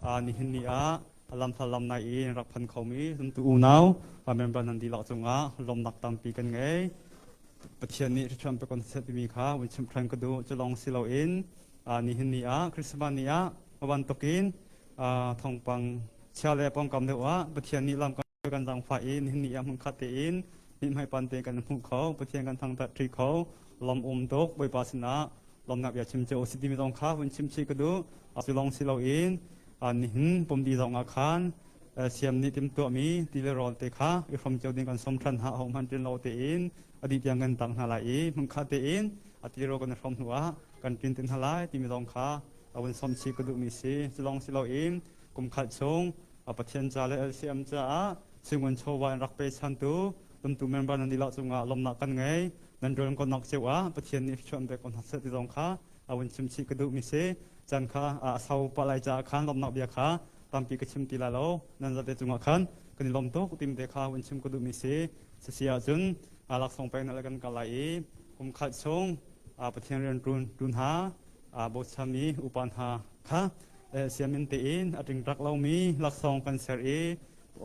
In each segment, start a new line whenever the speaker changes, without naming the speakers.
Nihin ni ah lamthal lam nai in rak phan khomi zumtu unau member nan dihlak cungah lawmnak tampi kan ngei. Pathian nih thluachuah pe kon seh timi kha vun chim ṭhan ka duh. Cu lawng si loin nihin ni ah Christmas ni ah bantukin thawngpang chia le pawngkam deuh ah Pathian nih lam kan zaangfah i nihin ni ah hmunkhat tein mithmai pan te kan hmuh kho. Pathian kan thangṭhat ṭi kho. Lawm um tuk Bawipa sinah lawmnak bia chim cio si timi zong kha vun chim chih ka duh. Cu lawng si loin nihin pumdi zong ah khan siam nih timhtuahmi ti le rawl te kha i hrom cio ding kan som ṭhan hna hohmanh ṭin lo tein a dih tiang kan tang hna lai i hmunkhat tein a ti rawl kan i hrom hnu ah kan ṭin te hna lai timi zong kha a vun som chih ka duhmi si. Cu lawng si loin kum khat chung Pathian ca le LCM caah singun chawva in rak pechantu tumtu member nan dihlak cungah lawmnak kan ngei. Nan rian konnak cio ah Pathian nih thluachuah pek ko hna seh ti zong kha a vun chim chih ka duhmi si. Caan kha a sau pah lai caah khan lawmnak bia kha tampi ka chim ti lai lo. Nan zate cungah khan kan i lawm tuk timi te kha vun chim ka duhmi si. Sisi ahcun laksawng pek na le kan kal lai i kum khat chung Pathian rian ṭun ṭun hna bochanmi upa hna kha siamin tein a ṭingṭak lomi laksawng kan ser i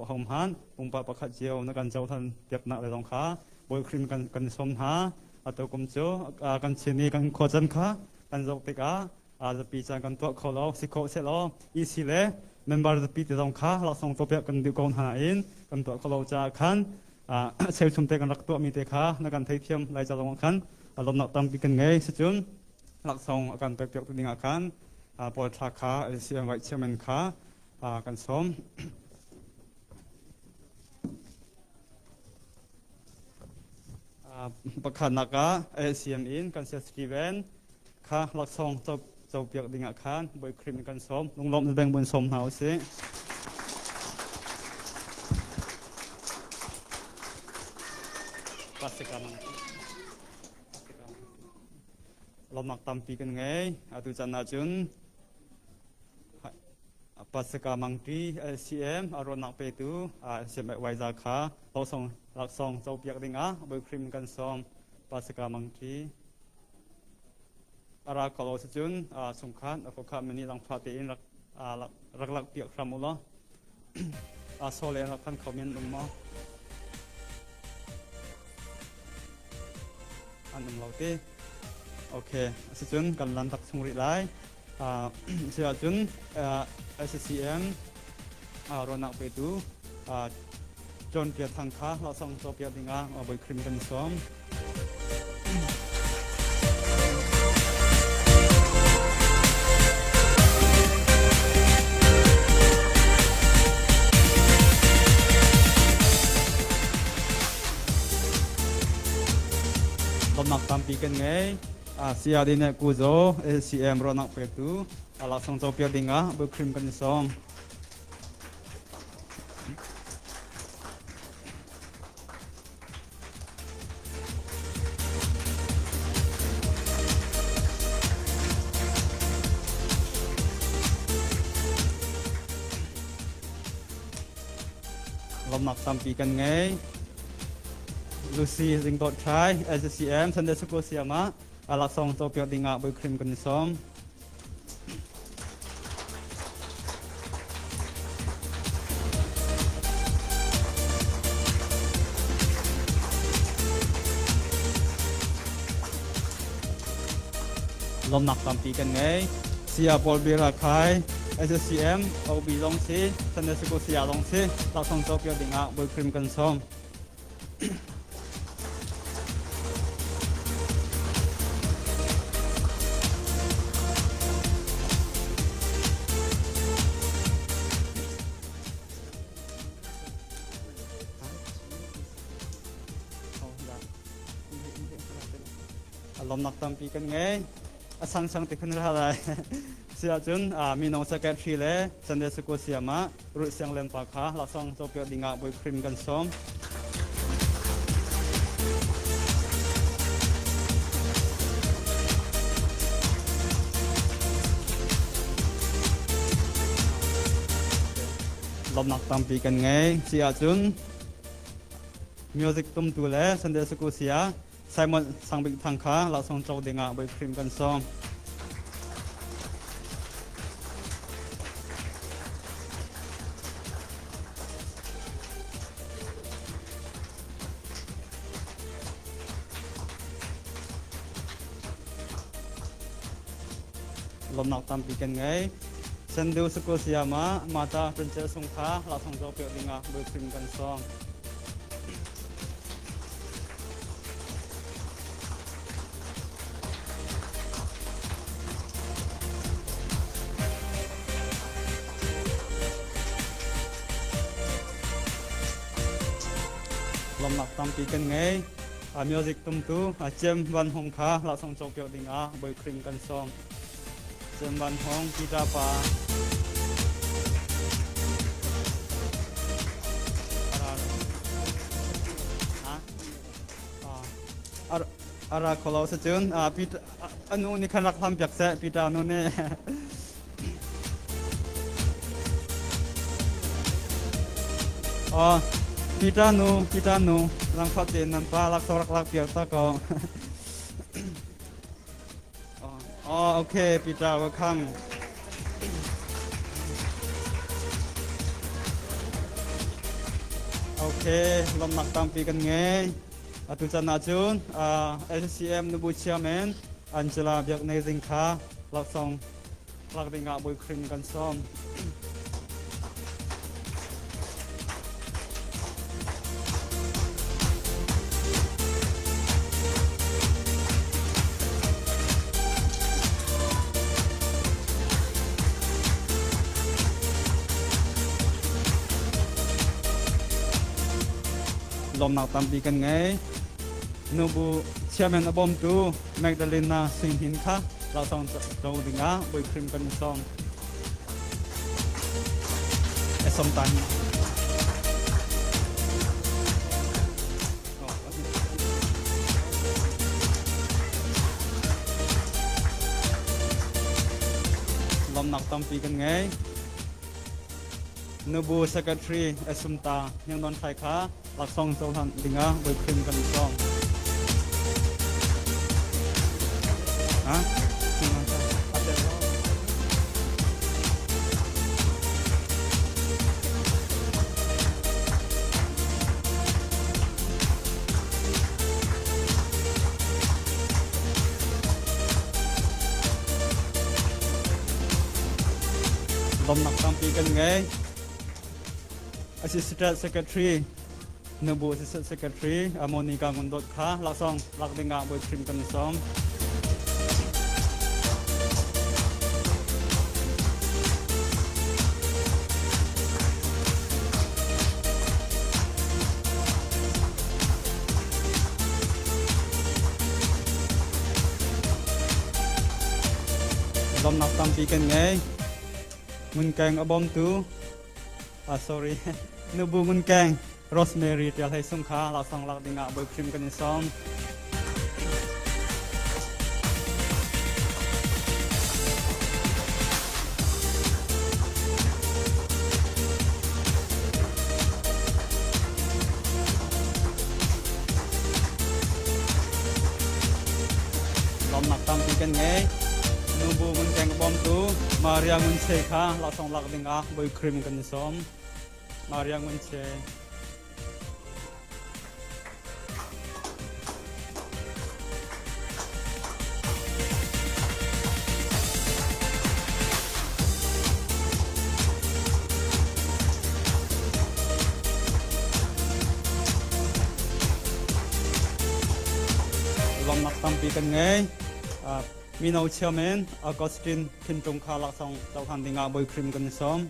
hohmanh pumpak pakhat cio na kan cohlan piaknak le zong kha Bawi Khrih kan kan sawm hna. Atu kum cu kan chin i kan khuacan kha kan zoh tikah zapi caan kan tuah kho lo si khawh sehlaw EC le member zapi te zong kha laksawng tuahpiak kan duh ko hna in kan tuah kho lo caah khan cheuchum te kan rak tuahmi te kha na kan theithiam lai ca zong khan lawmnak tampi kan ngei. Sicun laksawng a kan pekpiak tu ding ah khan Paul Thla kha LCM Vice Chairman kha kan sawm. Pakhatnak ah LCM in kan sia Steven kha laksawng copiak ding ah khan Bawi Khrih kan sawm. Lunglawmh beng bun sawm hna usih. Lawmnak tampi kan ngei. Atu caan ahcun Pasika mangṭi LCM a ruahnak petu LCM Waiza kha laksawng laksawng copiak dingah Bawi Khrih kan sawm. Pasika mangṭi a ra ko lo cun chungkhat a khokha mini langfa tein rak rak lak piak hram u law saw le rak phan kho men um maw an um lo te okay asicun kan lan tak chung rih lai si ahcun SCM ruahnak petu John Pia Thang kha hlawhsang cawpiak dingah Bawi Khrih kan sawm. Lawmnak tampi kan ngei. CRD nih Kuzo LCM ruahnak petu laksawng copiak dingah Bawi Khrih kan i sawm. Lawmnak tampi kan ngei. Lucy Zingdawt Trai, SCM, Sunday School Siama, laksawng copiak dingah Bawi Khrih kan i sawm. Lawmnak tampi kan ngei. Saya Paul Bira Khai, SSCM, OB zong si, Sunday School saya zong si, laksawng cawpiak dingah Bawi Khrih kan sawm. Lawmnak tampi kan ngei. A sangsang te khun ra lai. Si ahcun mino secretary le Sunday School siam ah Ruth Siang Len pa kha laksawng cawpiak dingah Bawi Khrih kan sawm. Lawmnak tampi kan ngei. Si ahcun music tumtu le Sunday School sia Simon Sangbik Thang kha laksawng co dingah Bawi Khrih kan sawm. Lawmnak tampi kan ngei. Sendu Sukul sayama Mata Princess Sung kha laksawng cawk piak dingah Bawi kan sawm. Lawmnak tampi kan ngei. A music tumtu a Cem Van Hong kha laksawng cawk piak dingah Bawi Kring kan sawm. Cem Van Hong Peter pa Ara kholo sa cun Peter anu nih khan rak hlam piak seh Peter nu nih. Oh, Peter nu, Peter nu, langfat tein nan pa laksawng rak lak piak ta ko. Oh, okay, Peter, welcome. Okay, lawmnak tampi kan ngei. Atu chan ahcun LCM nubu chairman Angela Biaknei kha laksawng lak dingah Bawi Khrih kan sawm. Lawmnak tampi kan ngei. Nubu chairman a bawmtu Magdalena Singhin kha laksawng co dingah Bawi Khrih kan sawm. Som tan. Lawmnak tampi kan ngei. Nubu Secretary Asumta Hniangnon Thlai kha laksawng cohlan dingah Bawi kan sawm. Ha? Lawmnak tampi kan ngei. Assistant Secretary Nubu Assistant Secretary Monica Ngundot kha laksawng lak dingah bawi thrim kan sawm. Lawmnak tampi kan ngei. Ngunkeng a bawmtu sorry nubu ngunkeng Rosemary Tial Hlei Sung kha laksawng lak dingah Bawi Khrih kan in sawm. Lawmnak tampi kan ngei. Nubu ngunkeng bawmtu Maria Ngun Che kha laksawng lak dingah Bawi Khrih kan in sawm. Maria Ngun Che. Lawmnak tampi kan ngei. Mino chairman Augustine Thintung kha laksawng cohlan dingah Bawi Khrih kan sawm.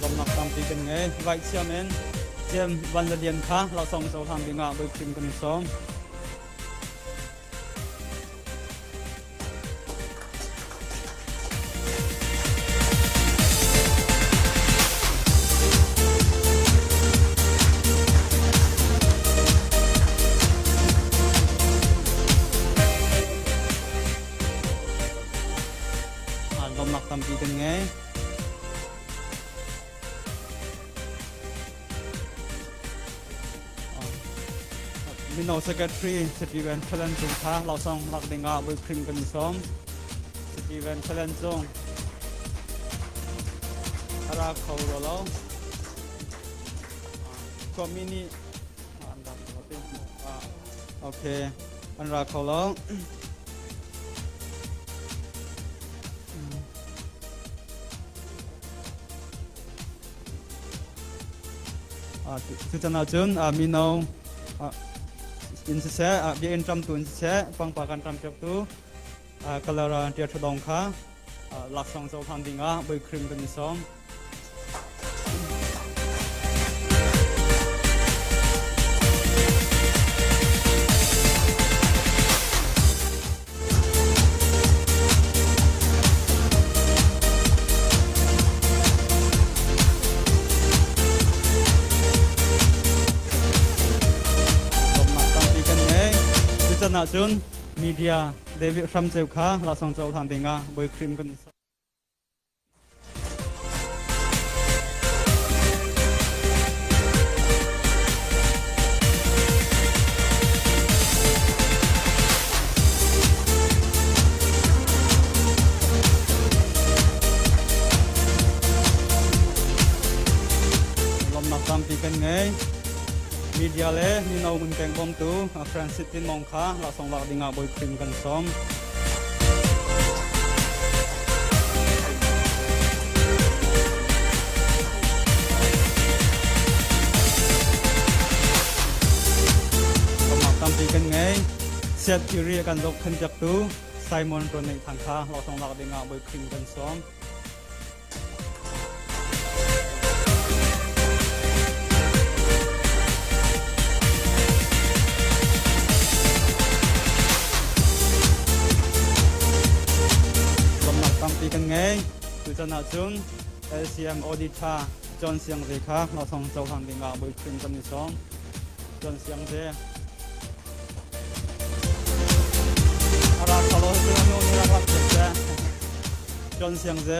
Lawmnak tampi kan ngei. Vice Chairman Jem Van Lalian kha laksawng cohlan dingah Bawi Khrih kan sawm. Lawmnak tampi kan ngei. Mino Secretary Steven Thalen Cung kha laksawng lak dingah Bawi Khrih kan sawm. Steven Thalen Cung a ra kho rua lo. Khuami nih an ra kho lo. Okay, an ra kho lo. Cucan ahcun mino in siseh, biakinn ṭamtu in siseh, pangpar kan ṭampiaktu Kalara Ṭia Ṭhadawng kha laksawng cohlan dingah Bawi Khrih kan i sawm. Lawmhnak tampi kan ngei. Tuchan ahcun media David Hramceu kha laksawng cohlan dingah Bawi Khrih kan i sawm. Lawmnak tampi kan ngei. Media le mino ngun peng bawmtu Francis Tin Mong kha laksawng lak dingah Bawi Khrih kan sawm. Lawmnak tampi kan ngei. Siat Kiri a kan zohkhenh piaktu Simon Ronei Thang kha laksawng lak dingah Bawi Khrih kan sawm. Lawmhnak tampi kan ngei. Tuchan ahcun LCM Auditor John Siang Ze kha laksawng cohlan dingah Bawi Khrih kan i sawm. John Siang Ze. Ara khalo cu anu ni rak rak John Siang Ze.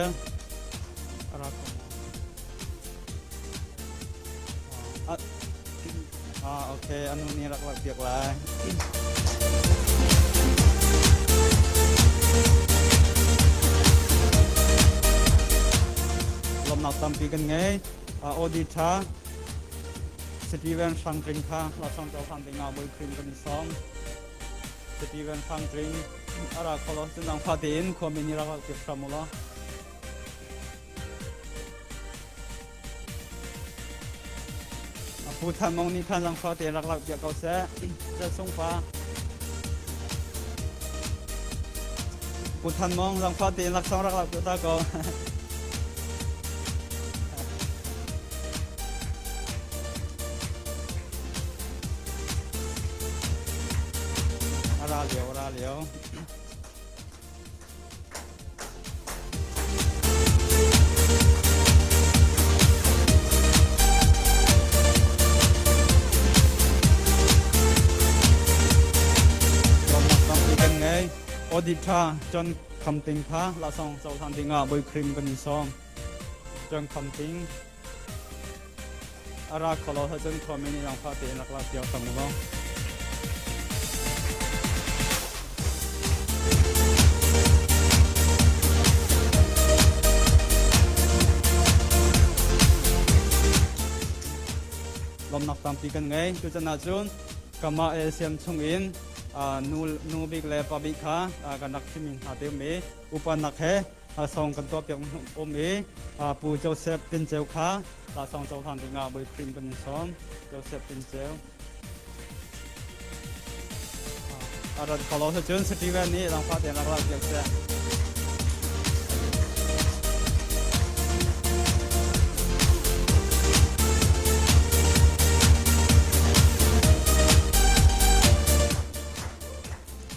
Ara Ah, okay. Anu ni rak lak piak lai. Lawmnak tampi kan ngei. Audi tha Steven Hrangtring kha lasang to khang ding ah Bawi Khrih kan i sawm. Steven Hrangtring ara kholo cun fa tein khuami ni rak lak piak hram u law. Pu Than Mong nih Thanzang khua te rak lak piak ko seh. Sung pa. Pu Than Mong zang khua te laksawng rak lak piak ta ko. Ara lio, ara lio. Kan ngei. Audit tha John Kham Ting kha lasong cohlan dingah Bawi Krim kan in sawm. John Kham Ting ara kholo ha cun khuami nih langfa tein rak lak cio cang u. Lawmnak tampi kan ngei. Tuchan ahcun kama LCM chungin nu nu bik le pa bik kha kan rak thimi hna te um i upa nak he song kan tuah piak um i Pu Joseph Tin Ceu kha song cohlan dingah Bawi Khrih kan in sawm. Joseph Tin Ceu. A rat kholo cun Steven nih langfa tein rak lak piak seh.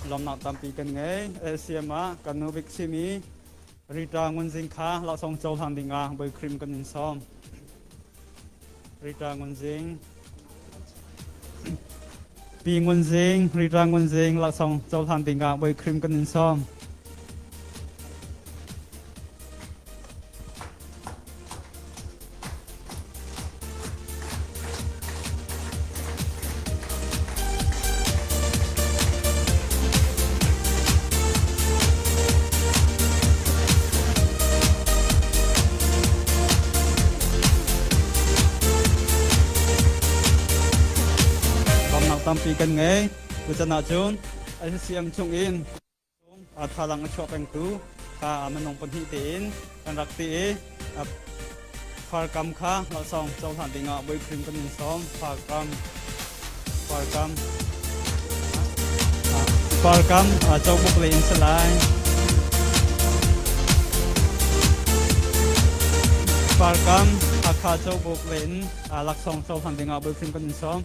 Lawmnak tampi kan ngei. LCM ah kan nu bik simi Rita Ngun Zing kha laksawng cohlan dingah Bawi Khrih kan in sawm. Rita Ngun Zing. Pi Ngun Zing, Rita Ngun Zing laksawng cohlan dingah Bawi Khrih kan in sawm. tampi kan ngei. Tuchan ahcun LCM chung in thazaang a chuah pengtu kha minung pahnih tein kan rak ti i farkam kha laksawng cohlan dingah Bawikhrim kan in sawm. Farkam farkam farkam cobuk lei in si lai. Farkam Hakha cobuk lei in laksawng cohlan dingah Bawikhrim kan in sawm.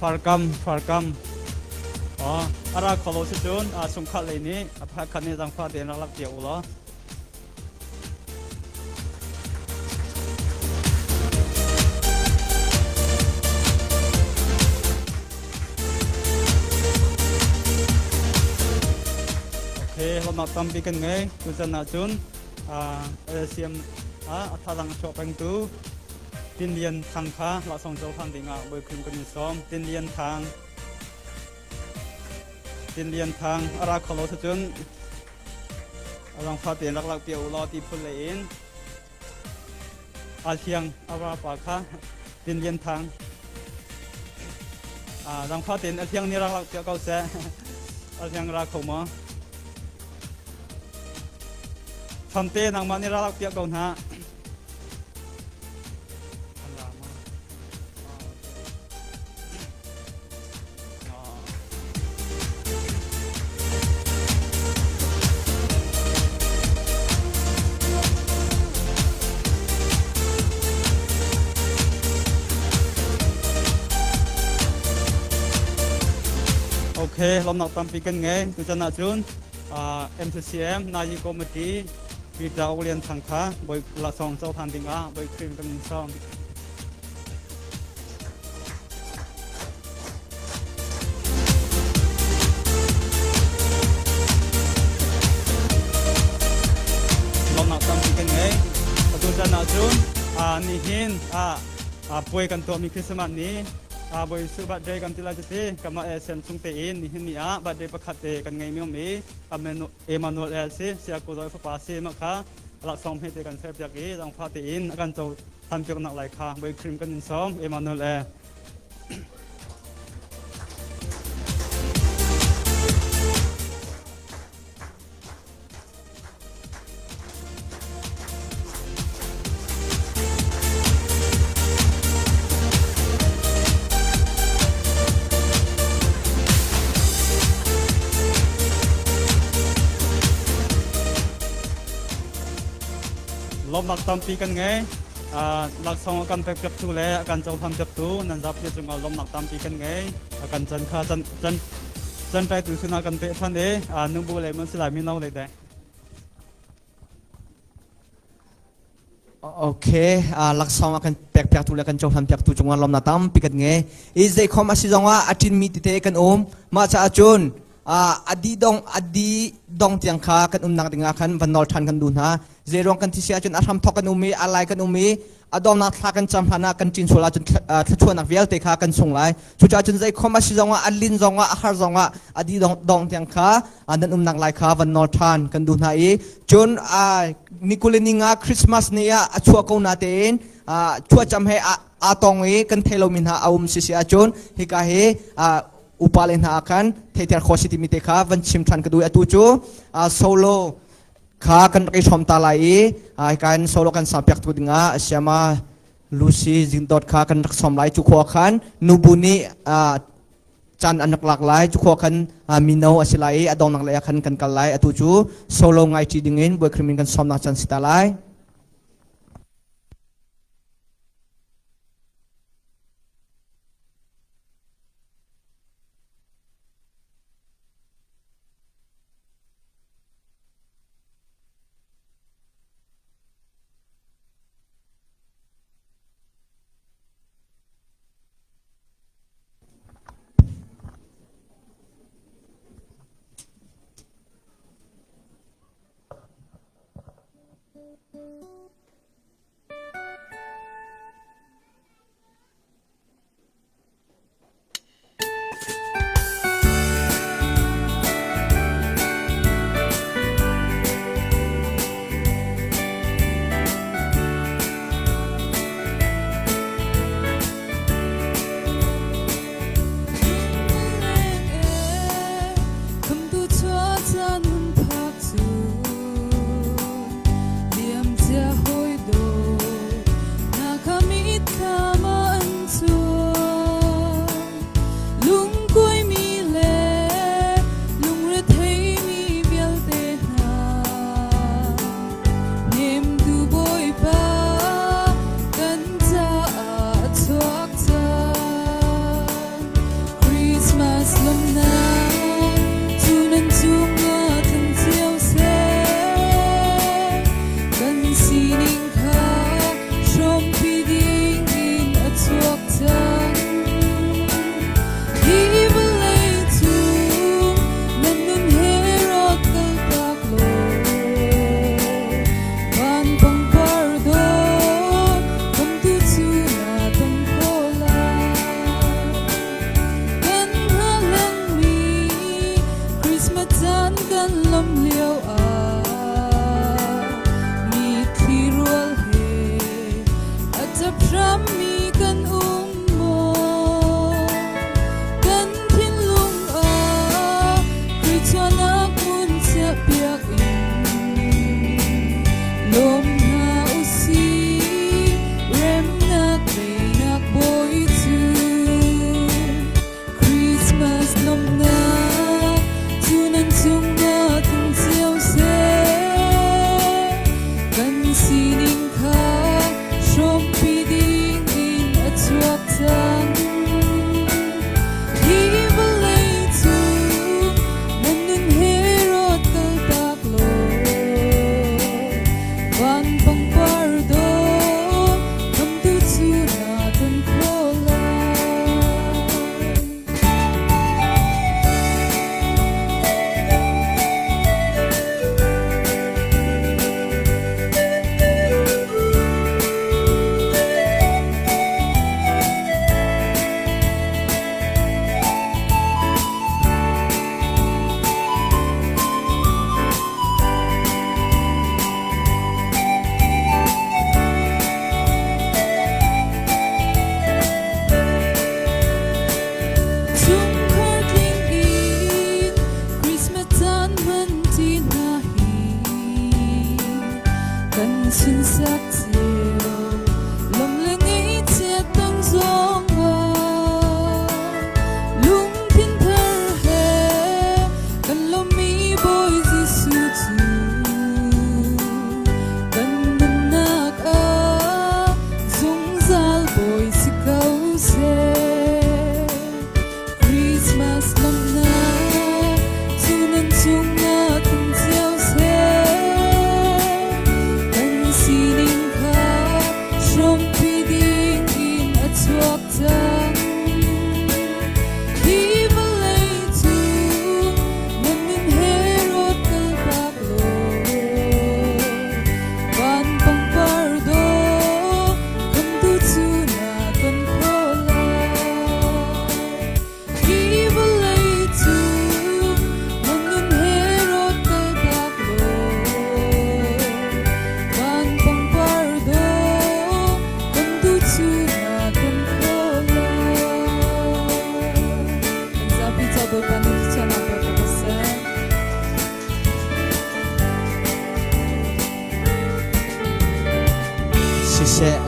Farkam farkam a ra kho lo si cun sungkhat lei nih a pakhat nih zaangfah tein rak lak cia u law. Okay, lawmnak tampi kan ngei. Tuchan ahcun LCM ah a thazaang a chuah pengtu Tin Lian Thang kha laksawng cohlan dingah Bawikhrim kan in sawm. Tin Lian Thang Tin Lian Thang a ra kho lo cun a rangfa tein rak lak piak u law ti phul lei in Alhiang a vapa kha Tin Lian Thang rangfa tein Alhiang nih rak lak piak ko seh. Alhiang ra kho maw? Famte nangmah nih rak lak piak ko hna. Okay, lawmnak tampi kan ngei. Tuchan ahcun MCCM Nazi Committee Peter Uk Lian Thang kha bawi laksawng cohlan dingah bawi Krim kan in sawm. Lawmnak tampi kan ngei. Atu caan ahcun nihin puai kan tuahmi Christmas ni Bawi Jesuh birthday kan ti lai cuti kamah ASM chung tein nihin ni ah birthday pakhat te kan ngei mi um i Emmanuel el si Siaku Zawi fapa si mah kha laksawng hme te kan ser piak i zangfa tein a kan co than piak nak lai kha Bawi Krim kan in sawm Emmanuel el. Lawmnak tampi kan ngei. Laksawng a kan pekpiaktu le a kan cohlanpiaktu nan zapi cungah lawmnak tampi kan ngei. A kan can kha can can can pektu sinah kan peh ṭhan i nubu le mun silai mino le deh.
Okay, laksawng a kan pekpiaktu le kan cohlan piaktu cungah lawmnak tampi kan ngei. I zeikhom a si zongah a ṭinmi tete kan um. Mah caah cun a di dong a di dong tiang kha kan umnak dingah khan van nawl ṭhan kan duh hna. Zeiruang kan thi si ahcun a hram thok kan um i a lai kan um i a dongnak thla kan cam hlan ah kan ṭin sual ahcun thluachuahnak vialte kha kan sung lai. Cucaah cun zeikhom a si zongah a lin zongah a har zongah a di dong, dong tiang kha nan umnak lai kha van nawl ṭhan kan duh hna i cun nikulini nga Christmas ni ah a chuah ko na tein chuahcam he aa tong i kan thei lomi hna a um si si ahcun hika hi upa le hna ah khan theiter khawh si timi te kha van chim ṭhan ka duh i atu cu solo kha kan rak i hrawm ta lai i hika in solo kan sampiak tu dingah siama Lucy Zingdawt kha kan rak sawm lai. Cu khua khan nubu nih caan an rak lak lai. Cu khua khan mino a si lai i a dongnak lei ah khan kan kal lai. Atu cu solo ngai ṭi dingin Bawi in kan sawmnak caan si ta lai.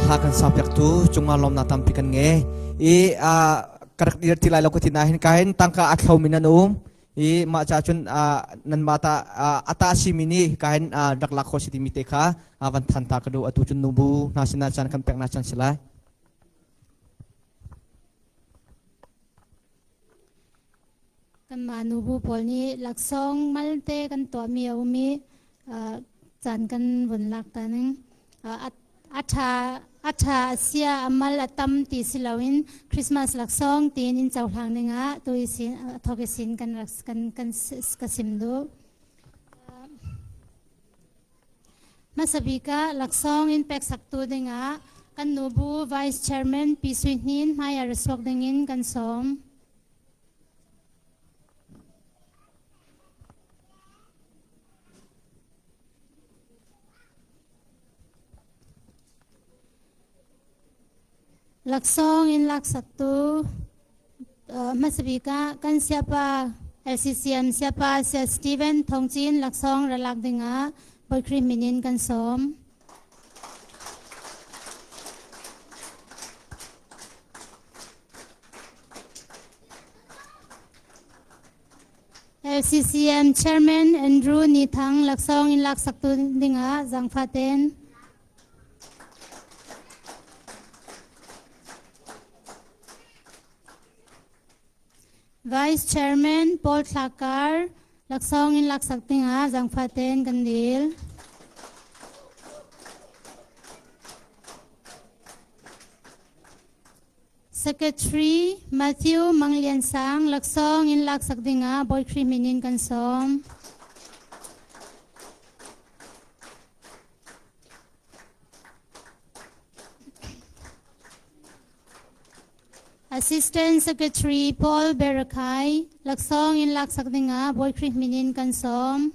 Hla kan sa piaktu cungah lawmnak tampi kan ngei. I ka rak dir ti lai lo ka ti nain ka hin tangka a thlomi nan um. I mah ca cun nan mah ta ata simi nih ka hin rak lak khawh si timi te kha van than ta ka duh. Atu cun nubu hna sinah caan kan pek na caan si lai.
Kanmah nubu pawl nih laksawng malte kan tuahmi a um i caan kan vun lak ta ning. A ṭha a ṭha a sia a mal a tam ti si loin Christmas laksawng tiin in cohlang ning ah tu i sin thok i sin kan rak kan kan ka sim duh. Hmasa bik ah laksawng in peksaktu dingah kan nubu Vice Chairman Pi Sui Hnin hmai ah ra suak dingin kan sawm. Laksawng in laksaktu hmasa bik ah kan siapa LCCM siapa Sia Steven Thongchin laksawng ra lak dingah Bawi Khrih min in kan sawm. LCCM Chairman Andrew Ni Thang laksawng in laksaktu dingah zangfah ten. Vice Chairman Paul Thlakar laksawng in laksak dingah zangfah tein kan dil. Secretary Matthew Manglian Sang laksawng in laksak dingah Bawi Khrih min in kan sawm. Assistant Secretary Paul Berakai laksawng in laksak dingah Bawi Khrih min in kan sawm.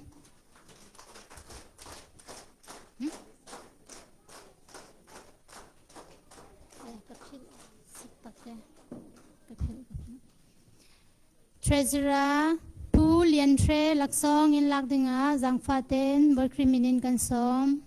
Treasurer Pu Lian Hre laksawng in lak dingah zaangfah tein Bawi Khrih min in kan sawm.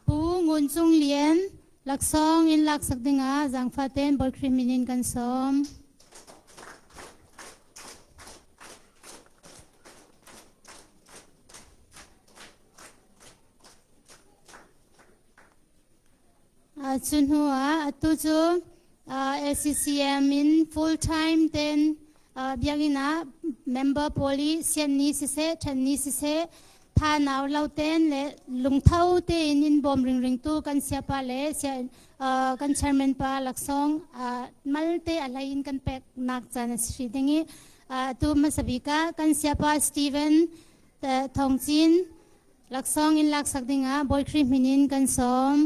Pu Ngun Cung Lian laksawng in laksak dingah zaangfah tein Bawi Khrih min in kan sawm. Cu hnu ah atu cu LCCM in full time ten biakinn ah member pawl i sian ni siseh ṭhen ni siseh tha nau lo ten le lungtho tein in bawm ringring tu kan siapa le kan chairman pa laksawng malte a hlei in kan pek nak caan a si ding i atu hmasa bik ah kan siapa Steven Thong Cin laksawng in laksak dingah Bawi Khrih min in kan sawm.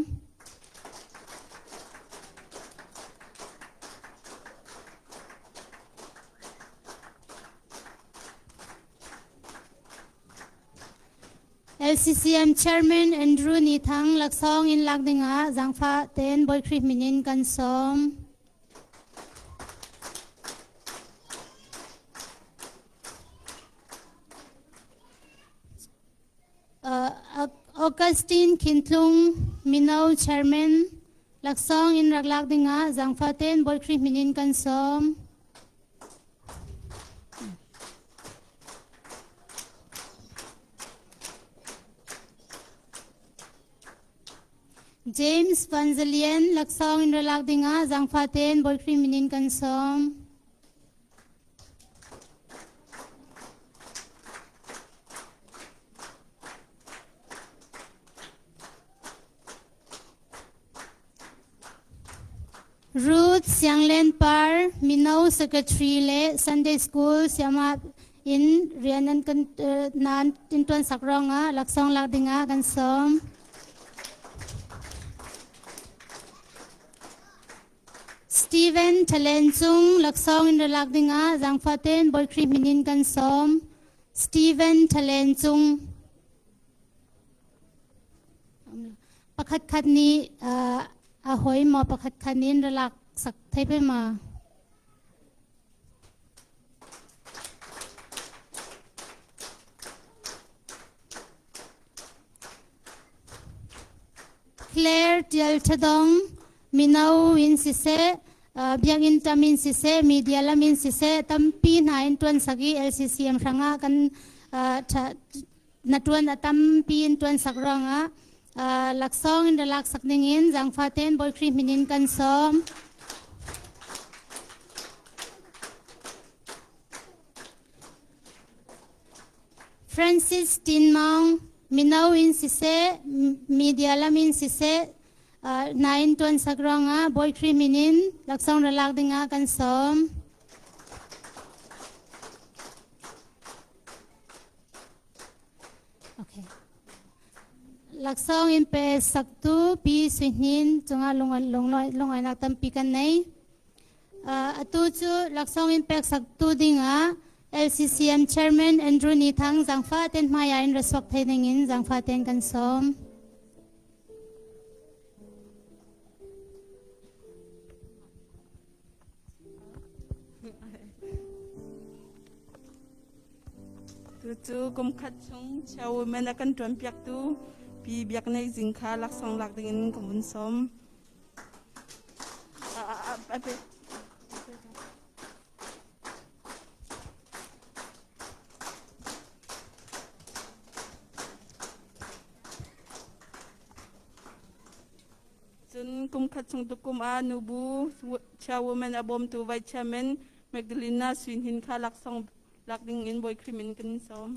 LCCM Chairman Andrew Ni Thang laksawng in lak dingah zaangfah tein Bawi Khrih min in kan sawm. Augustine Khintlung Mino Chairman laksawng in rak lak dingah zaangfah tein Bawi Khrih min in kan sawm. James Van Zalian laksawng in rak lak dingah zaangfah tein Bawi Khrih min in kan sawm. Ruth Sianglen Par Mino Secretary le Sunday School siama in rian an kan nan tin tuan sak rong ah laksawng lak dingah kan sawm. Steven Thalen Cung laksawng in ra lak dingah zaangfah tein Bawi Khrih min in kan sawm. Steven Thalen Cung. Pakhat khat nih a hoi maw pakhat khat nih in ra lak sak thei pe ma? Claire Tial Thadong, mino in siseh, biakinn tam in siseh, media lam in siseh, tampi hna in tuan sak i LCCM hrangah kan na tuan a tampi in tuan sak ruangah laksawng in lak sak ding in zangfa ten Bawi Khrih min in kan sawm. Francis Tin Maung, mino in siseh, media lam in siseh, nain tuan sak ruangah Bawi Khrih min in laksawng ra lak dingah kan sawm. Okay. Laksawng in pe saktu Pi Sui Hnin cungah lunglawmhnak tampi kan nei. Atu cu laksawng in pek saktu dingah LCCM Chairman Andrew Ni Thang zangfa ten hmaiah in rasuak thei dingin zangfa ten kan sawm.
Tucu kum khat chung chairwoman a kan ṭuanpiaktu Pi Biak Nei Zing kha laksawng lak dingin ka vun sawm. Cun kum khat chung tukum ah nubu chairwoman a bawmtu vice chairman Magdalena Sui Hnin kha laksawng lak ding in Bawi Khrih min kan sawm.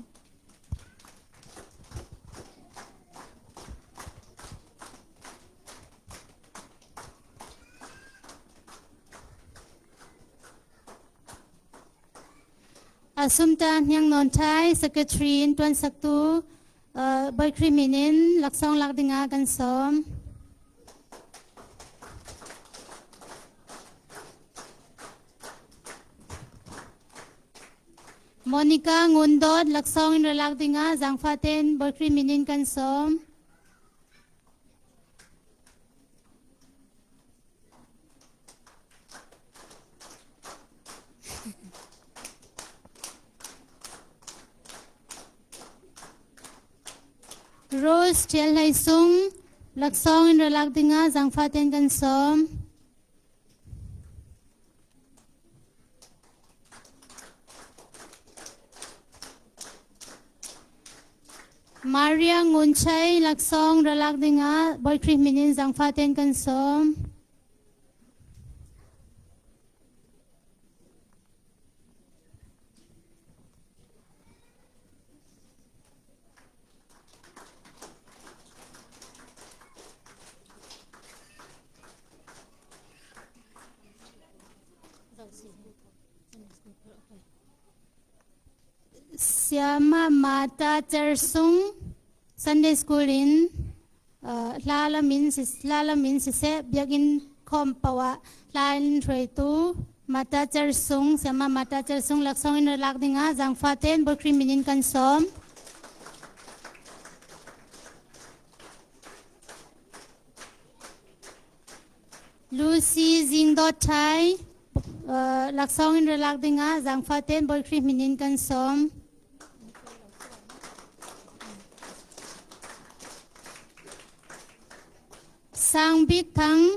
Asumta Hniang Nawn Thai Secretary in tuan saktu Bawi Khrih min in laksawng lak dingah kan sawm. Monica Ngun Dawt laksawng in ra lak dingah zaangfah tein Bawi Khrih min in kan sawm. Rose Ṭial Hlei Sung laksawng in ra lak dingah zaangfah tein kan sawm. Maria Ngun Chai laksawng ra lak dingah Bawi Khrih min in zaangfah tein kan sawm. Siama Mata Chersung Sunday School in hla lamin hla lamin siseh biakinn khawm paoh ah hla in hruaitu Mata Chersung Siama Mata Chersung laksawng in lak dingah zaangfah tein Bawi Khrih min in kan sawm. Lucy Zing Dawt Thai laksawng in lak dingah zaangfah tein Bawi Khrih min in kan sawm. Sang Bik Thang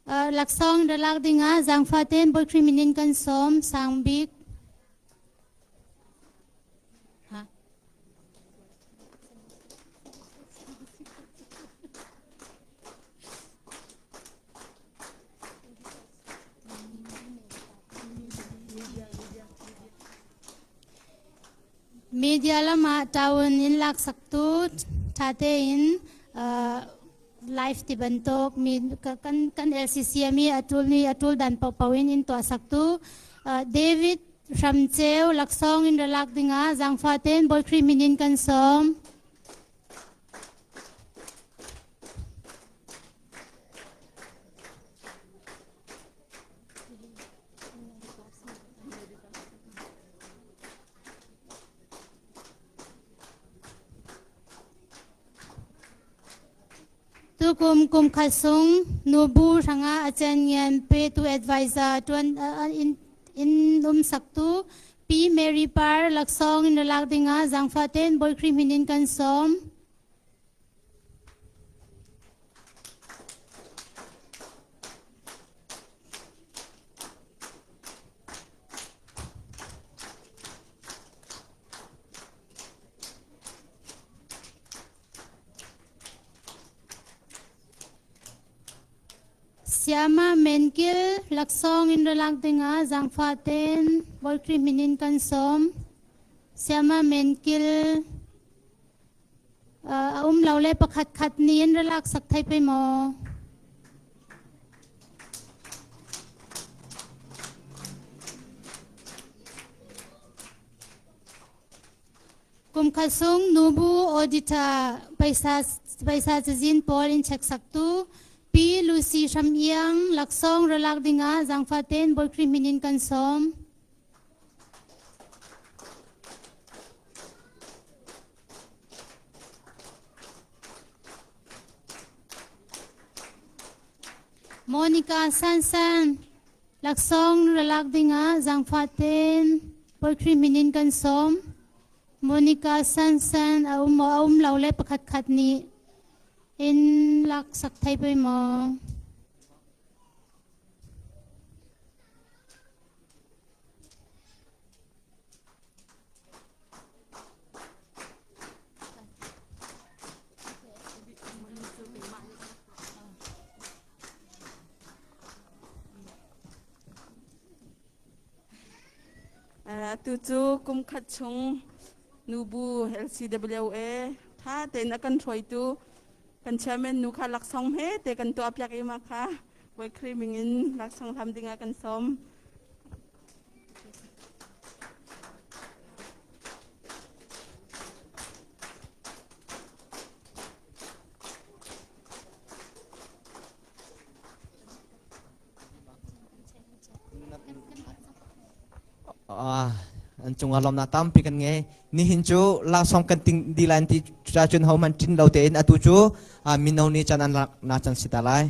laksawng in lak dingah zaangfah tein Bawi Khrih min in kan sawm. Sang Bik. Media lam ah town in laksaktu ṭha tein live ti bantuk mi kan kan LCCM i a ṭul ni a ṭul dan paohpaoh in in tuah saktu David Hramceu laksawng in ra lak dingah zaangfah tein Bawi Khrih min in kan sawm. Tu. Tukum kum khat sung nubu hrangah a cengian petu advisor tuan in in um saktu Pi Mary Par laksawng in lak dingah zaangfah ten Bawi Khrih min in kan sawm. Siama Menkil laksawng in ralak dingah zaangfah tein Bawi Khrih min in kan sawm. Siama Menkil a um lo le pakhat khat nih in ralak sak thai pe maw? Kumkhat sung nubu auditor paisa paisa cazin pawl in check saktu Pi Lucy Hram Iang laksawng ralak dingah zaangfah tein Bawi Khrih min in kan sawm. Monica Sansan laksawng ralak dingah zaangfah tein Bawi Khrih min in kan sawm. Monica Sansan a um maw a um lo le pakhat khat nih in lak sak thei pei maw?
Atu cu kum khat chung nubu LCWA tha tein a kan hruaitu kan chairman nu kha laksawng he te kan tuah piak i ma kha Bawi Khrih min in laksawng hlam dingah kan sawm.
An cungah lawmnak tampi kan ngei. Nihin cu laksawng kan ting di lai ti ca cun hohmanh ṭin lo tein atu cu mino nih caan an lak na can si ta lai.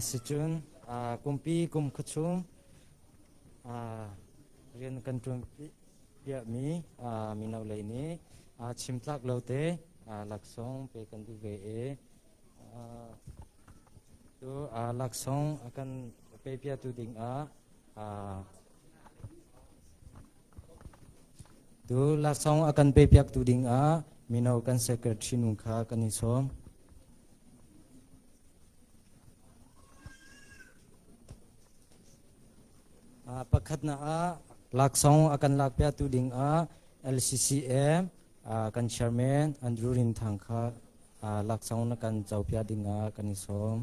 Sicun kumpi kum khuachung rian kan ṭuan piahmi mino lei nih chimtlak lo te laksawng pe kan duh ve i tu laksawng a kan pe piatu dingah tu laksawng a kan pe piaktu dingah mino kan secretary nu kha kan i sawm. Pakhatnak ah laksawng a kan lakpiaktu dingah LCCM kan chairman Andrew Rin Thang kha laksawng na kan copiak dingah kan i sawm.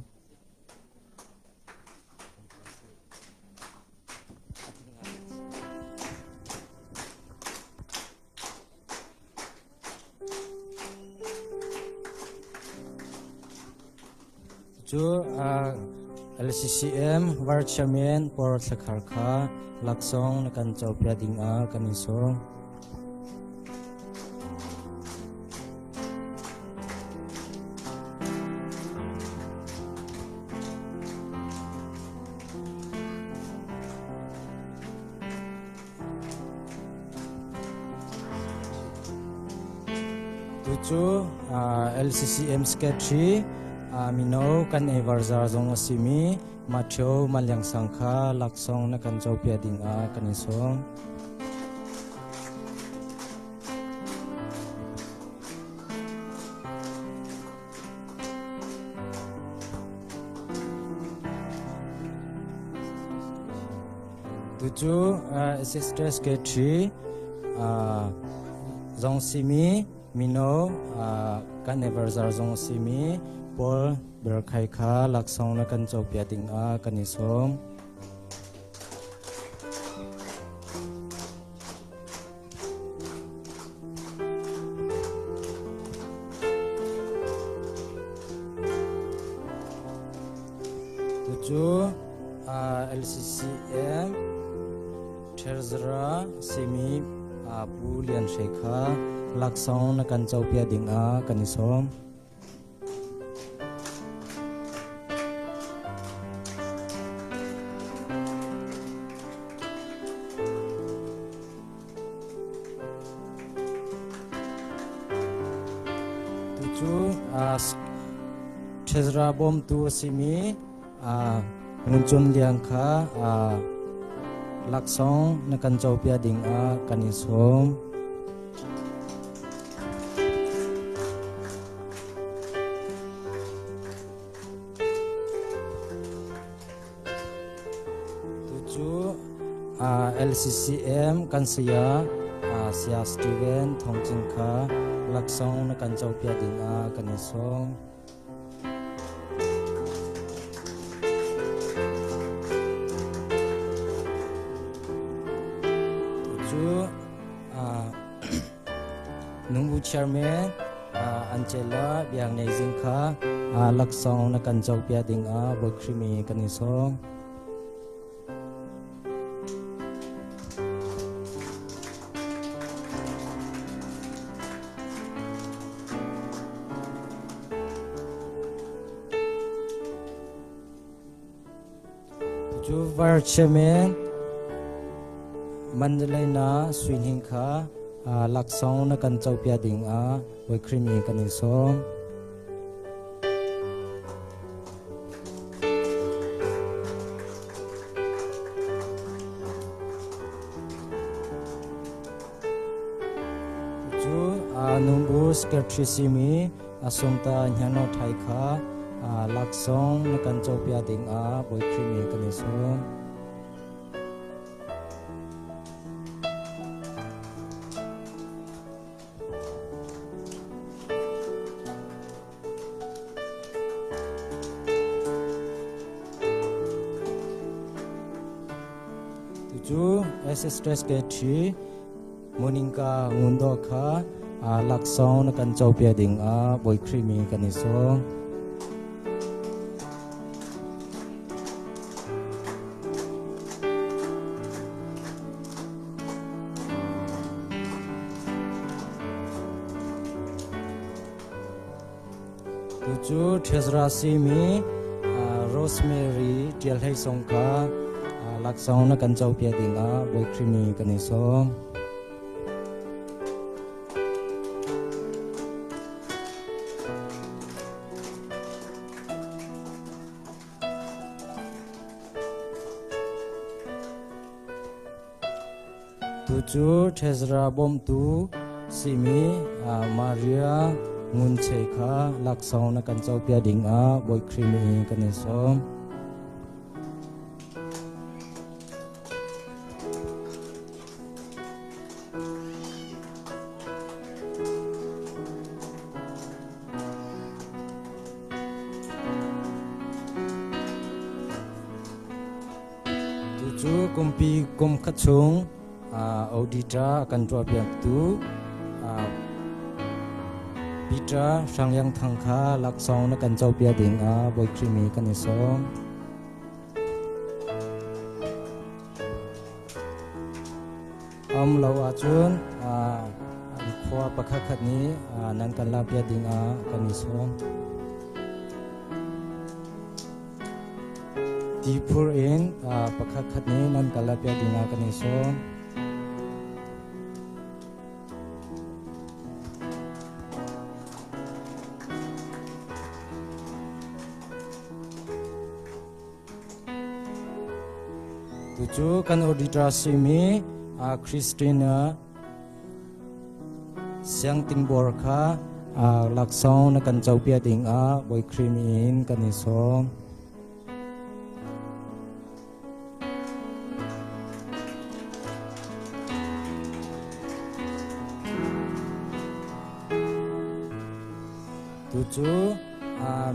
Cu LCCM Vice Chairman Paul Thlakhar kha laksawng na kan copiak dingah kan i sawm. Tucu LCCM Secretary mino kan eivarzar zong a simi Matthew Maliang Sang kha laksawng na kan copiak dingah kan i sawm. Tucu Sister Secretary zong simi mino kan advisor zong simi Paul Berkhai kha laksawng na kan copiak dingah kan i sawm. Tucu LCCM Treasurer simi Pu Lian Hre kha laksawng na kan copiak ding ah kan i sawm. Tucu Treasurer bawmtu a simi Ngun Cun Liang kha laksawng na kan copiak ding ah kan i sawm. Tucu LCCM kan saya Saya Steven Thong Cin kha laksawng na kan copiak ding ah kan i sawm. Tucu Nungbu chairman Angela Biaknei Zing kha laksawng na kan copiak ding ah Bawi Khrih mi kan i sawm. Cu Vice Chairman Mandalay na Sui Hning kha laksawng na kan copiak ding ah Bawi Khrih mi kan in sawm. Cu Numbu Secretary simi Asungta Hnano Thai kha laksawng na kan copiak ding ah Bawi Khrih mi kan i sawm. Tucu SSSK Moninka Ngundo kha laksawng na kan copiak ding ah Bawi Khrih mi kan i sawm. Tucu Treasurer simi Rosemary Tial Hlei Song kha laksawng na kan copiak ding ah Bawi Khrih mi kan i sawm. Tucu Treasurer bawmtu simi Maria Ngun Chei kha laksawng na kan copiak ding ah Bawi Khrih mi kan in sawm. Tucu kumpi kum khat chung auditor a kan tuahpiaktu Peter Hrangyang Thang kha laksawng na kan copiak ding ah Bawi Khrih mi kan i sawm. Um lo ahcun khua pakhat khat nih nan kan lakpiak ding ah kan i sawm. Tiphur in pakhat khat nih nan kal piak ding ah kan i sawm. Tucu kan auditor simi Christina Siang Tingbor kha laksawng na kan copiak ding ah Bawi Khrih in kan i sawm. Tucu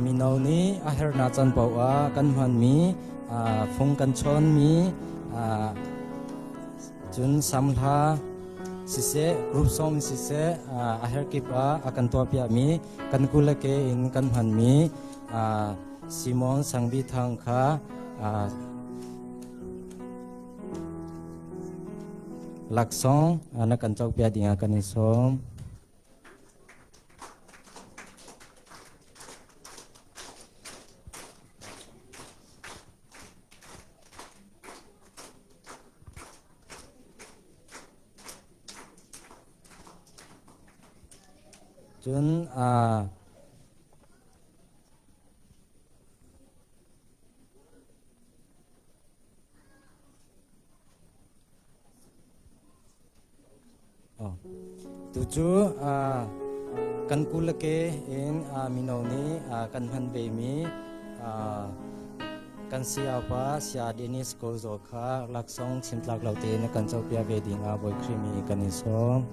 mino nih a hernak can paoh ah kan hmanmi fung kan chawnmi Cun samhla siseh, group song siseh, a herkip ah a kan tuahpiakmi kan kulake in kan hmanmi Simon Sangbi Thang kha Laksawng na kan cawkpiak dingah kan in sawm. Cun Tucu kan kulake in mino nih kan hman vemi kan sayapa Saya Dennis Kozo kha laksawng chimtlak lo tein kan copiak ve ding ah Bawi Khrih mi kan in sawm.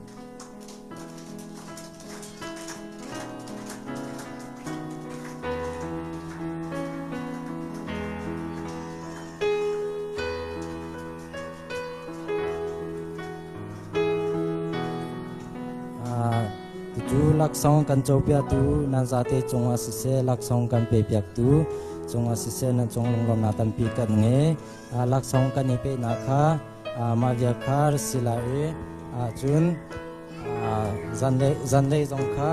Cucu laksawng kan copiaktu nan zate cungah siseh laksawng kan pepiaktu cungah siseh nan cung lunglawmhnak tampi kan ngei. Laksawng kan i pehnak kha mah vial kha si lai i cun zanlei zong kha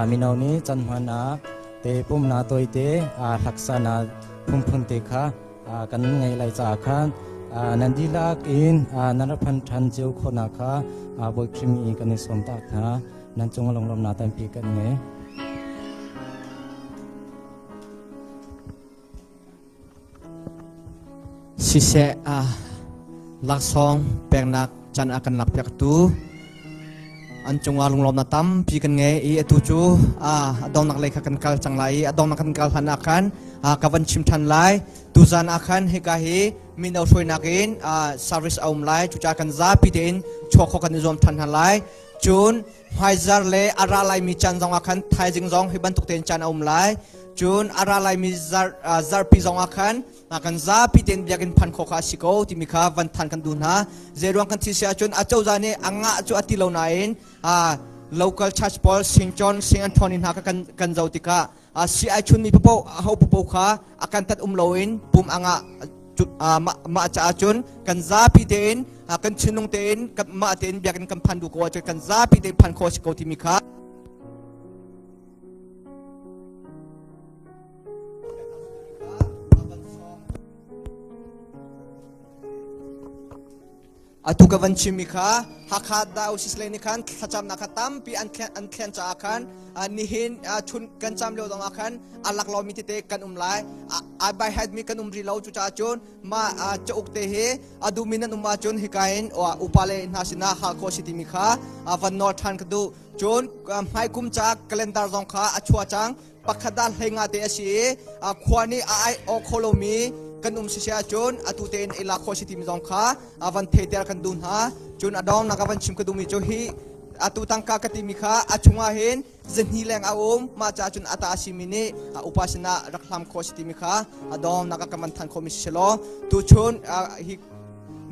mino nih can hman ah te pumnak tawite hlaksa na phunphun te kha kan ngei lai caah khan nan dihlak in nan rak phan ṭhan cio khawhnak kha Bawi Khrih mi kan i sawm tak hna. Nan cung lunglawmhnak tampi kan ngei.
Siseh laksawng peknak can a kan lakpiaktu an cungah lunglawmnak tampi kan ngei i atu cu a donghnak lei kha kan kal cang lai i a donghnak kan kal hlan ah khan ka van chim ṭhan lai. Tuzan ah khan hika hi mino hruainak in service a um lai. Cucaah kan zapi tein chuak khawh kan i zuam ṭhan hna lai. Cun hmaizar le a ra laimi caan zong ah khan thaizing zong hi bantuk tein caan a um lai. Cun a ra laimi zarhpi zong ah khan kan zapi tein biakinn phan khawh kha a si ko timi kha van than kan duh hna. Zeiruang kan thi si ahcun a cozah nih a ngah cu a ti lo nain local church pawl St. John St. Anthony hna kha kan zoh tikah si ai chunmi paoh aho paoh kha a kan tat um loin pum a ngah. Mah caah cun kan zapi tein kan thinlung tein mah tein biakinn kan phan duh ko ahcun kan zapi tein phan khawh a si ko timi kha Atu ka van chimmi kha Hakha Diocese lei nih khan thlacamnak kha tampi an thlen caah khan nihin chun kan cam lio zong ah khan a lak lomi tete kan um lai. Ai bai mi kan um rih lo. Cucaah cun mah cauk te hi a duhmi nan um ahcun hika in upa le hna sinah hal khawh si timi kha van nawl ṭhan ka duh. Cun hmaikum ca calendar zong kha a chuah cang. Pakhat dah hleinga te a si i khua nih a ai awk kho lomi kan um sisi ahcun atu tein i lak khawh si timi zong kha van theiter kan duh hna. Cun a dongnak a van chim ka duhmi cu hi atu tangka ka timi kha a chungah hin zahni leng a um. Mah caah cun ata a simi nih upa sinah rak hlam khawh si timi kha a dongnak a kan van than khawhmi si law tuchun hi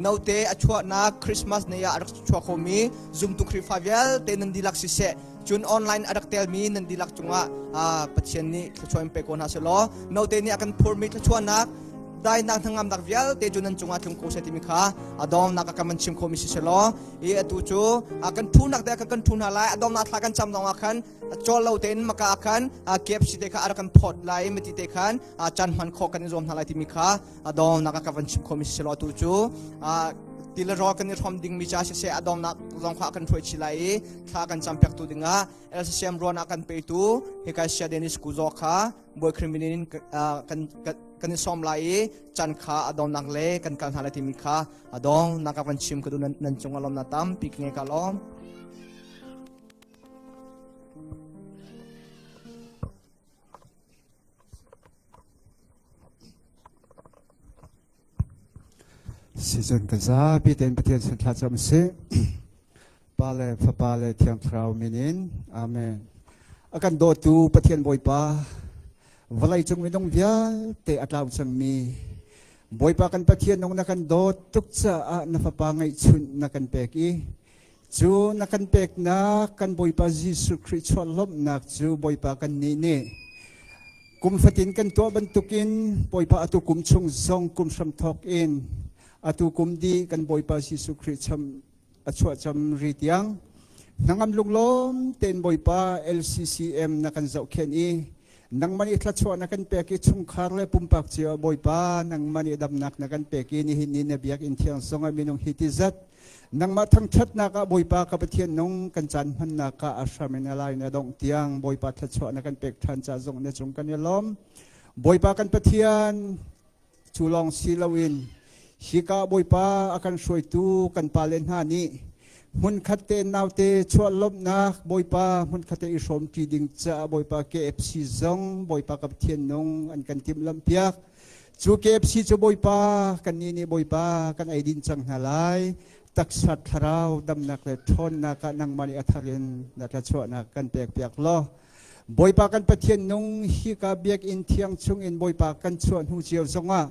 note a chuahnak Christmas ni ah a rak chuak khomi zumtu Khrihfa vialte nan dihlak siseh, cun online a rak telmi nan dihlak cungah Pathian nih thluachuah in pe ko hna seh law note nih a kan phurmi thluachuahnak, dainak, hnangamnak vialte cu nan cungah tlung ko seh timi kha a dongnak a kan chim khomi si seh law i atu cu kan thunak te kan thu hna lai. A dongnak thla kan cam zongah khan cawl lo tein maka ah khan KFC te kha a rak kan phawt lai, mati te khan caan hman khawh kan i zuam hna lai timi kha a dongnak a ka van chim khomi si seh law atu cu ti le rawl kan i hrawm dingmi ca siseh a dongnak zong kha kan hruai chih lai i thla kan campiaktu dingah LCCM ruan ah kan petu hika Sia Dennis Kuzo kha Bawi Khrih min in kan kan i sawm lai i chan kha a dongnak le kan kal hna lai timi kha a dong nak ka van chim ka du. Nan cung a lawmnak tampi ka ngei. Ka lawm.
Sizung kan zapi tein Pathian sin thla cam sih. Pa le Fapa le Thiang Thlarau min in. Amen. A kan dawtu Pathian Bawipa, vawlei cung minung vialte a tlau cangmi Bawipa kan Pathian nung na kan dawt tuk caah na Fapa ngeihchunh na kan pek i cu na kan peknak kan Bawipa Jesuh Khrih chuah lawmhnak cu Bawipa kan nih nih kum fatin kan tuah bantukin Bawipa atu kum chung zong kum hramthawk in atu kum di kan Bawipa Jesuh Khrih cham a chuah cam ri tiang hnangam lunglawm tein Bawipa LCCM na kan zohkhenh i nangmah nih thluachuah na kan pek i chungkhar le pumpak cio Bawipa nangmah nih damnak na kan pek i nihin ni na biakinn thiang zongah minung hi ti zat nangmah thangṭhatnak ah Bawipa ka Pathian nung kan caan hmannak ah a hram in a lai na dongh tiang Bawipa thluachuah na kan pek ṭhan ca zong na cung kan i lawm. Bawipa kan Pathian Cu lawng si loin hika Bawipa a kan hruaitu kan pale hna nih hmunkhat te naute chuah lawmhnak Bawipa hmunkhat te i hrawmṭi ding caah Bawipa KFC zong Bawipa ka Pathian nung an kan timhlamh piak. Cu KFC cu Bawipa kannih nih Bawipa kan ei din cang hna lai. Taksa thlarau damnak le ṭhawnnak ah nangmah nih a thar in na tlachuahnak kan pek piak law Bawipa kan Pathian nung hika biakinn thiang chungin Bawipa kan chuah hnu cio zongah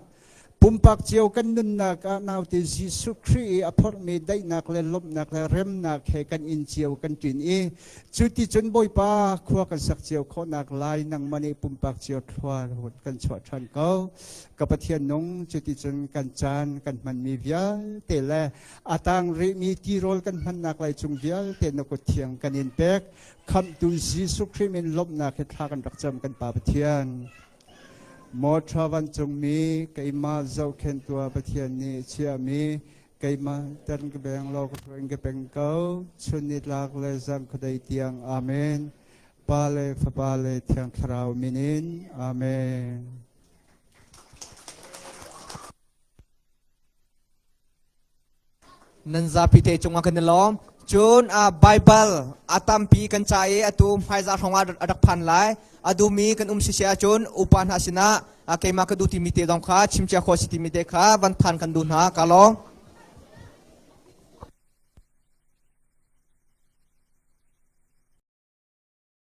pumpak cio kan nunnak ah naute Jesuh Khrih i a phorhmi daihnak le lawmhnak le remnak he kan inn cio kan ṭin i cu ti cun Bawipa khua kan sak cio khawhnak lai nangmah nih pumpak cio thlua kan chuah ṭhan ko. Ka Pathian nung cu ti cun kan caan kan hmanmi vialte le a tang rihmi tirawl kan hmannak lai cung vialte na kut thiang kan in pek. Khamhtu Jesuh Khrih min lawmhnak he thla kan rak cam kan Pa Pathian. Maw ṭha vancungmi keimah zohkhenh tuah Pathian nih chiahmi keimah tern ka beng law ka hruain ka peng ko chun nitlak le zan khuadei tiang. Amen. Pa le Fapa le Thiang Thlarau min in. Amen.
Nan zapi te cungah kan i lawm. Cun Baibal a tampi kan ca i atu hmaizah hrawng ah a rak phan lai. A duhmi kan um sisi ahcun upa hna sinah keimah ka duh timi te zong kha chimcia khawh si timi te kha van phan kan duh hna. Ka lawm.